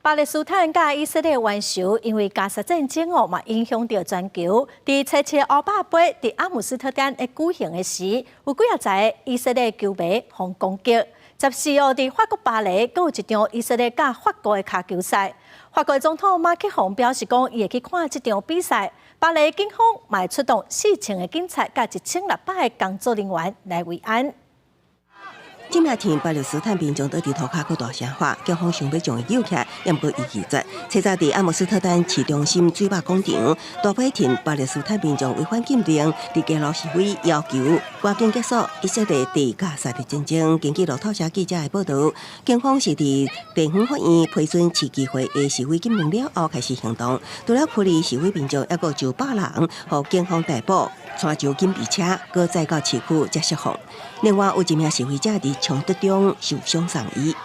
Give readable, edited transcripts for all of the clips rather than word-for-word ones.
巴勒斯坦佮以色列冤仇，因為加沙戰爭哦，嘛影響著全球。佇初七歐霸盃佇阿姆斯特丹的舉行的時，有幾仔十個以色列球迷予攻擊。14號佇法國巴黎，閣有一場以色列佮法國的跤球賽。法國總統馬克宏表示講，伊會去看這場比賽。巴黎警方嘛會出動4000個警察佮1600個工作人員來維安。這名挺巴勒斯坦民眾倒佇塗跤閣大聲喊，警方想欲將伊揪起來，毋過伊拒絕。初早佇阿姆斯特丹市中心水壩廣場，大批挺巴勒斯坦民眾違反禁令，佇街頭示威，要求趕緊結束以色列佇加沙的戰爭。根據路透社記者的報導，警方是佇地方法院批准市議會的示威禁令了後開始行動，除了驅離示威民眾，猶閣有100人予警方逮捕，帶上緊備車，閣載到市區才釋放。另外有一名示威者佇衝突中受傷送醫。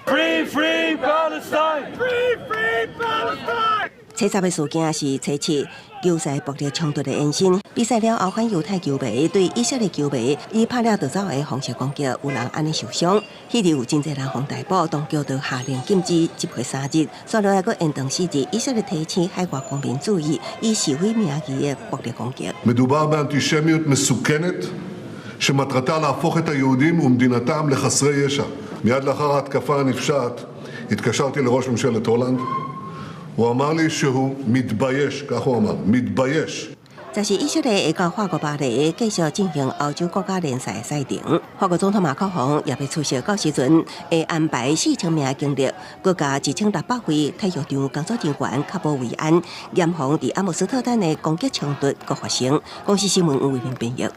Free, free Palestine! Free, free Palestine! 初十的事件是初七球賽暴力衝突的延伸。比賽了後，反猶太球迷對以色列球迷以拍了就走的方式攻擊，有人按呢受傷。彼日有真濟人予逮捕，當局就下令禁止集會3日，煞落來閣延長4日。以色列提醒海外公民注意以示威名義的暴力攻擊。 מדובר באנטישמיות מסוכנת שמטרתה להפוך את היהודים ומדינתם לחסרי ישע. מיד לאחר ההתקפה הנפשעת התקשרתי לראש ממשלת הולנד. הוא אמר לי שהוא מתבייש, כך הוא אמר, מתבייש. 這是以色列會到法國巴黎繼續進行歐洲國家聯賽的賽程。法國總統馬克宏也欲出席，到時陣會安排4000名警力，閣加1600位體育場工作人員確保維安，嚴防佇阿姆斯特丹的攻擊衝突閣發生。公視新聞吳偉明編譯。